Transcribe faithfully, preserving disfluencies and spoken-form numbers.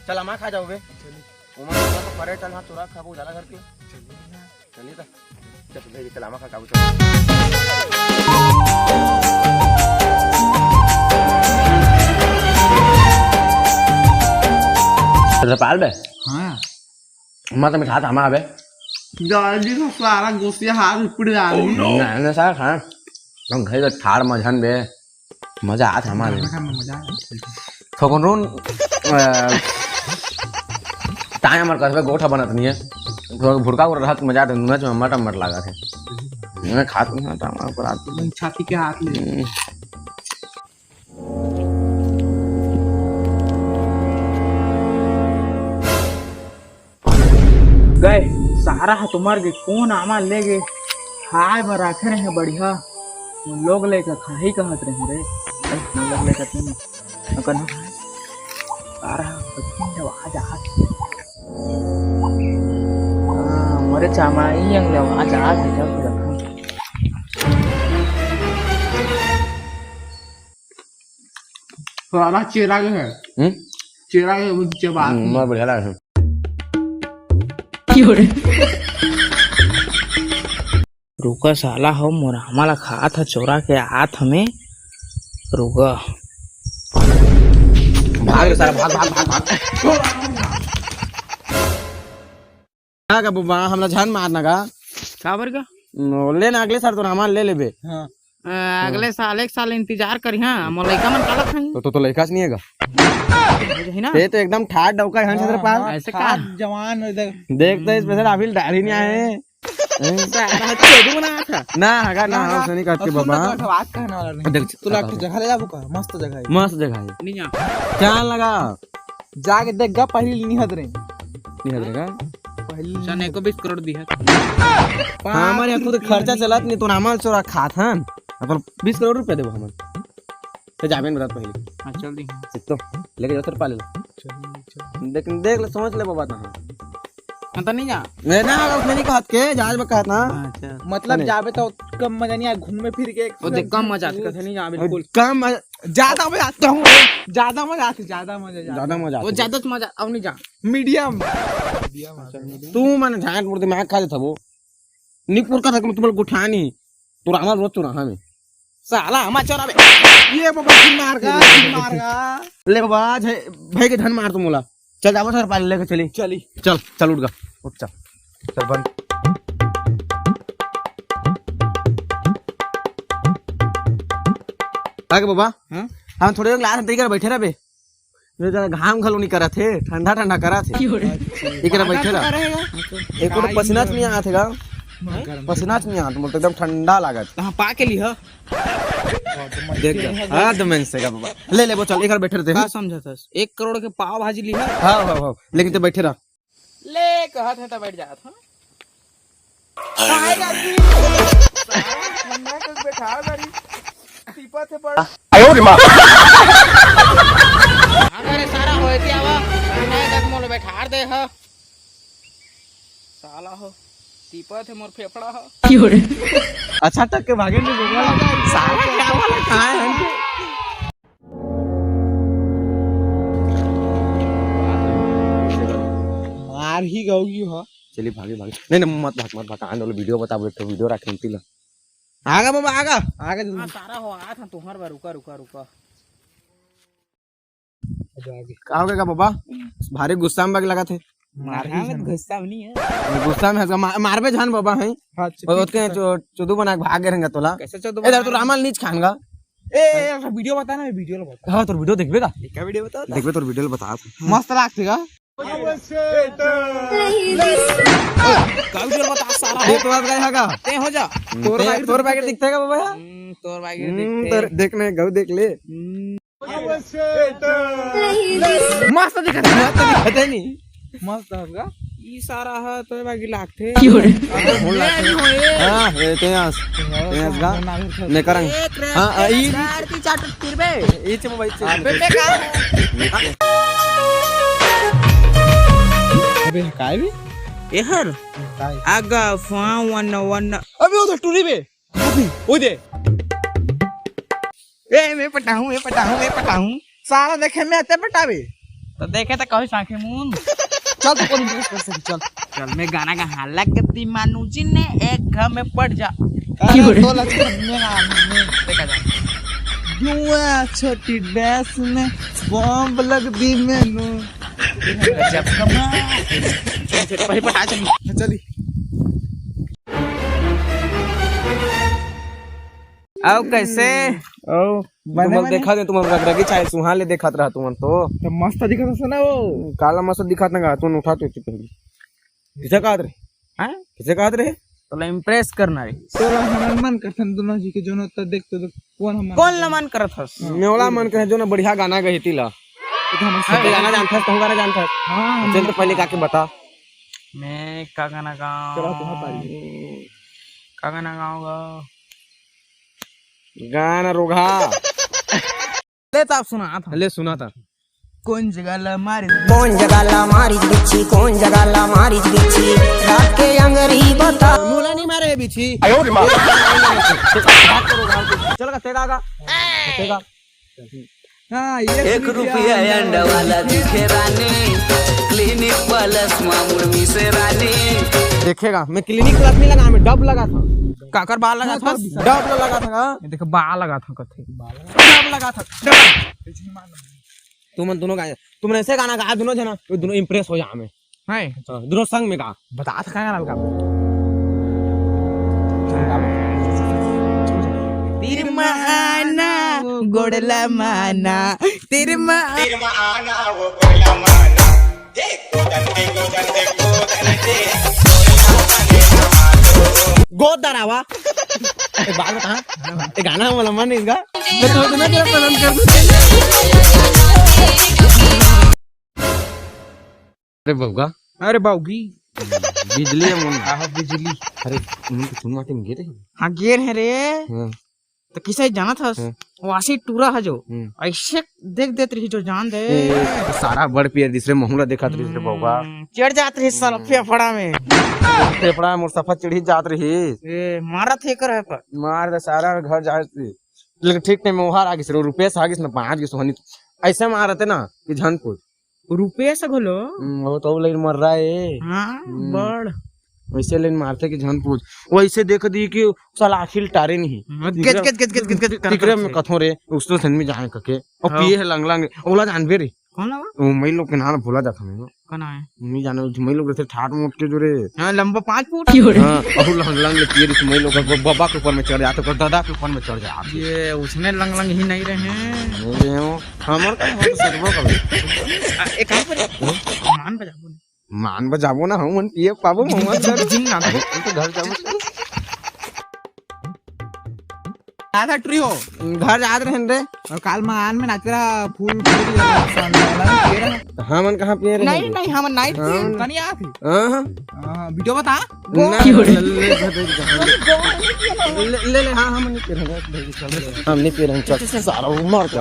चल, आमा खा जाओ बे। चली। ओमा तो परे, चल, हाँ, चोरा खाबो, जाला घर के। चली ना। चली त। चल, भेज, चल, आमा खा, खाबो, चल। चल, पाल बे। हाँ। मैं तो मिठात आमा बे। जल्दी से सारा गोसिया हाथ ऊपर डाल। नहीं, नहीं, सारा खाना। हम घर का ठाड़ मजन बे। मजा आत हे हमारे। खाना खाए में मजा आत हे। थोकन रोन, अ, ताए हमर कसबे गोठा बनत नहीं है। थोड़ा भुड़का उड़ रहा तो मजा आत हे, नुना चम्मच अम्मट लागत हे। मैं खात नहीं हूँ, तो हमारे ऊपर आत नहीं। छाती के हाथ ले। हम्म। गए, सारा ह तो मर गे, कोन आमा ले गे? खाए बर राखे रहे बढ़िया, वो लोग लेकर खाही कहत रहे रे। ए, वो लोग लेकर तुम अपन हो खाए। सारा ह बच्चों के आवाज आ। हाँ, मोरे चामा, ई अंग आवाज आ, चल, चल, चल। सारा चेरा के है। हम्म? चेरा के वो चबा हम्म, के। मार बढ़िया लगा है। रुका साला हो, मोर आमा ला खात ह चोरा के आत हमें। रुका। भाग रे साला, भाग, भाग, भाग, भाग। का का बुबा, हमला झन मारना का? काबर का? नो, ले ना, अगले साल तो हमार ले लेबे। हाँ। अ, अगले साल, एक साल इंतजार करी, हाँ, मोर लइका मन काला खाही। तो, तो, तो लइका से नहीं है का? वही ना? ते तो एकदम ठाट डौका है, हाँ, छत्रपाल। हाँ, ऐसे का? ठाट जवान हो इधर। देख तो, special अभी दाढ़ी नहीं आए। साला चोदू बना था। ना, हगा, ना, ना, हम ना, से नहीं करते और सुन बाबा। ना, तो बात कहने वाला नहीं। देख, तू लाग के जगह ले जाबो का? मस्त जगह है। मस्त जगह है। नहीं जा। क्या लगा? जाके देख गा, पहली निहत रे। निहत रे का? पहली अच्छा, ने को बीस करोड़ दी है। हाँ, हमारे यहाँ खुद खर्चा चलत नहीं, तो हमारे चोरा खात हन। मतलब बीस करोड़ रुपया देबो हमन। तो जाबे न बतात पहले। हाँ, चल दी। एक तो लेके जाओ, तेरे पाले ला। चल, चल। लेकिन देख ले, सोच ले बाबा, कहाँ? हाँ, तो नहीं जा। मैं ना, उसमें नहीं कहत के, जहाज में कहत ना। हाँ, अच्छा। मतलब नहीं। जाबे तो कम मजा नहीं आए, घूमे फिर के वो देख, कम मजा आत, कथे नहीं जा, बिल्कुल। कम मजा, ज्यादा मजा आता हूँ, ज्यादा मजा आती, ज्यादा मजा, ज्यादा। ज्यादा मजा वो आती। ज्यादा मजा, अब नहीं जा। Medium। Medium आ गया। तू मन झांट मोर दिमाग खा देता वो। निपुर का था, तुम्हारे गुठानी। तू रामा रोज तू रहा में। साला हमार चोरा बे। ये बाबा, फिर मार का, फिर मार का। ले बाबा, आज है, भाई के धन मार तू मोला। चल जाबो सर, पाले लेके चली। चली। चल, चल उठ गा। उठ चल। चल बंद। आगे बाबा। हाँ? हम थोड़े लोग लात हन, तैं कर बैठे रह बे। ये जरा घाम घलो नहीं करत हे, ठंडा ठंडा करत हे। क्यों रे? एक ना बैठे रह। एको तो पसीना च नहीं आत हे गा। पसीना च नहीं आत, मोर तो एकदम ठंडा लागत। कहाँ पा के ली हो? देख जा। हाँ, तो मैं से का बाबा। ले ले, वो चल, एक बार बैठे रहते हैं। का समझत हस? एक करोड़ के पाव भाजी ली हो? हाँ, हाँ, हाँ। लेकिन तो बैठे रह। ले, कहत हे तो बैठ जात, हाँ। हाय गाजी। सारा ठंडा के बैठा गाड़ी। टीपा थे बड़। अरे सारा होए के आवा। ठंडा के मोल बैठार दे ह। साला हो। टीपा थे मोर फेफड़ा ह। अच्छा टक के भागे नहीं बोला। सारा क्या वाला कहाँ है? मार ही गौगी हो। चलिए भागे, भागे। नहीं, नहीं, मत भाग, मत भाग। आने वाला video बताबो, एक ठो video रख, हिंदी ला। आगा बाबा, आगा। आगा जल्दी। हाँ, सारा हो, आ था तुम्हार बार, रुका, रुका, रुका। आगे, आगे। का हो गया बाबा? भारी गुस्सा में लगा थे। मार ही हाँ, झन। गुस्सा में नहीं है। गुस्सा में हंस, मा-, मारबे झन बाबा है। हाँ, और ओतके चो-, चोदू बना के भाग गए रहेंगे तोला। कैसे चोदू ए, बना तू के? रामल नीच खानगा। ए, ए, ए, video बता ना, video ला बता। हाँ, तोर video देखबे का? क्या video बता? देखबे तोर video ला बता। मस्त लागथे का? का video बता सारा? देख तो बात गए हा का? ते हो जा। तोर ते, बाकी तोर दिखथे। बाकी दिखथे का बाबा? हम्म, तोर बाकी हम्म, दिखथे। तोर देख ने, गऊ देख ले। हम्म। मस्त दिखत हे, मस्त दिखत हे नहीं। मस्त हे का? ई सारा ह तो बाकी लागथे। क्यों रे? हाँ, ये ते आस। ते आस का? ने करंग। हाँ, ई चाट फिर बे। ई चे मोबाइल चे। अबे, काय बे? एहर? काय? आगा, फा, वन, वन। अबे, वो तो टूरी बे। अबे, वो दे। ए, मैं पटाहूँ, मैं पटाहूँ, मैं पटाहूँ। साला देखे मैं अते पटावे। तो देखे तो कभी सांखे मुन। चल, तो कौन impress कर सकी, चल। चल, मैं गाना गा, हाँ, लगती मानू जी ने एक घर में पड़ जा। अरे, तो लक्ष्मी में ना, में। देखा जाए। जुआ छोटी dress में बॉम्ब लगती मैनू। गजब कमाल। चल, चल, पहले पटा चल। चली। आओ, कैसे? आओ। तुमन बने, बने। देखा दे, तुमन रगरगी चाहे सुहान ले देखत रहा तुमन तो। तो मस्त दिखत हस ना वो। काला मस्त दिखत ना गा, तुमन उठा तो पहले। किसे कहत रहे? हैं? किसे कहत रहे? तोला impress करना रहे। तोला हमन मन करथन दोनों जी के, जोनो त देख तो देख, कौन हमन कौन ला मन करत हस? हाँ। मैं ओला मन करे, जोनो बढ़िया गाना गही ती ला। तो हमन हाँ, सब गाना जानथस, कहूँ गाना जानथस। हाँ, चल तो पहले गा के बता। मैं का गाना गाऊं? चला, तुम्हारा पारी। का गाना गाऊंगा? गाना रोघा। ले तो आप सुना था। ले सुना था। कौन जगह ला मारी? कौन जगह ला मारी बिच्छी? कौन जगह ला मारी बिच्छी? रात के अंगरी बता। मोला नहीं मारे है बिच्छी। आयो रे माँ। चल गा, तेरा गा। तेरा। हाँ, ये एक रुपया अंडा वाला दिखे रानी, Clinic Plus मामुड़ मिसे रानी। देखेगा, मैं Clinic Plus नहीं लगा, मैं Dove लगा था। काकर बाल लगा था? Dove लगा था। ये देखो, बाल लगा था कथे। Dove लगा था, Dove। तुमन दोनों गाए, तुमन ऐसे गाना गा, दोनों जना, वो दोनों impress हो जा हमें। हैं? हाँ, दोनों संग में गा। बता था का गाना लगा। तीर माना गोड़ला माना, तीर मा- तीर माना वो गोड़ला माना। गोद दरावा। एक बात बता, ये गाना वाला मन नहीं गा। मैं तो ना तेरा पसंद कर दूं। अरे बउगा। अरे बाउगी। बिजली है मन। आहो बिजली। अरे, तुमन तो सुनवा के गे रहे। हाँ, गे रहे रे। हाँ। तो किसे जानत हस? हाँ। वो आशी टूरा है जो। हम्म। ऐसे देख देत रही जो जान दे। ए, तो सारा बड़ पियर दूसरे महूला देखत रही रे बउगा। हम्म, चढ़ जात रही साला फेफड़ा में। फेफड़ा मोर सफा चढ़ी जात रही। ए, मारत हे कर है पर। मार दे सारा घर जात रही। लेकिन ठीक नहीं, मोहार आ गिस रे, रुपेश आ गिस न, पाँच गिस हनी। ऐसे मारते ना कि झन पूछ। रुपेश घलो। हम्म, वो तो लाइन मर रहा है। हाँ, हम्म। बड़। वैसे लाइन मारते कि झन पूछ। वैसे देख दी कि साला आखिर टारे नहीं। हम्म, गेज, गेज, गेज। तिकरे में कथों रे, उसने संग में जाए कके। और हाँ। पिए है लंग लंग, ओला जानबे रे। कौन लगा? वो मई लोग के नाम भूला जाता मैं। कौन है? नहीं जाने, वो मई लोग रहते ठाट मोट के जो रे। हाँ, लंबा पाँच फुट। हाँ, और लंग लंग ले पिए रे, मई लोग ब-, बाबा के ऊपर में चढ़ जाते, ओकर दादा के ऊपर में चढ़ जाते। ये उसने लंग लंग ही नहीं रहे। नहीं रहे हो। हमर का हम तो सतबो कभी। आ, एक काम करे। हाँ? मान बजाबो ना। मान बजाबो ना, हम मन पिए पाबो, हम मन जिंग ना दो। हम तो घर जाबो। आधा ट्री हो। घर जात रहन रे। और काल मान में नाच रहा, फूल, फूल, फूल, हमन कहाँ पिए रहे? नहीं, नहीं, हमन नहीं पिए। कनी आत ही। हाँ, हाँ। हाँ, वीडियो बता। ना, ले, ले, ले, ले, ले, हाँ, हम नहीं पी रहे हैं, हम नहीं पी रहे हैं, चल, सारा उमर का।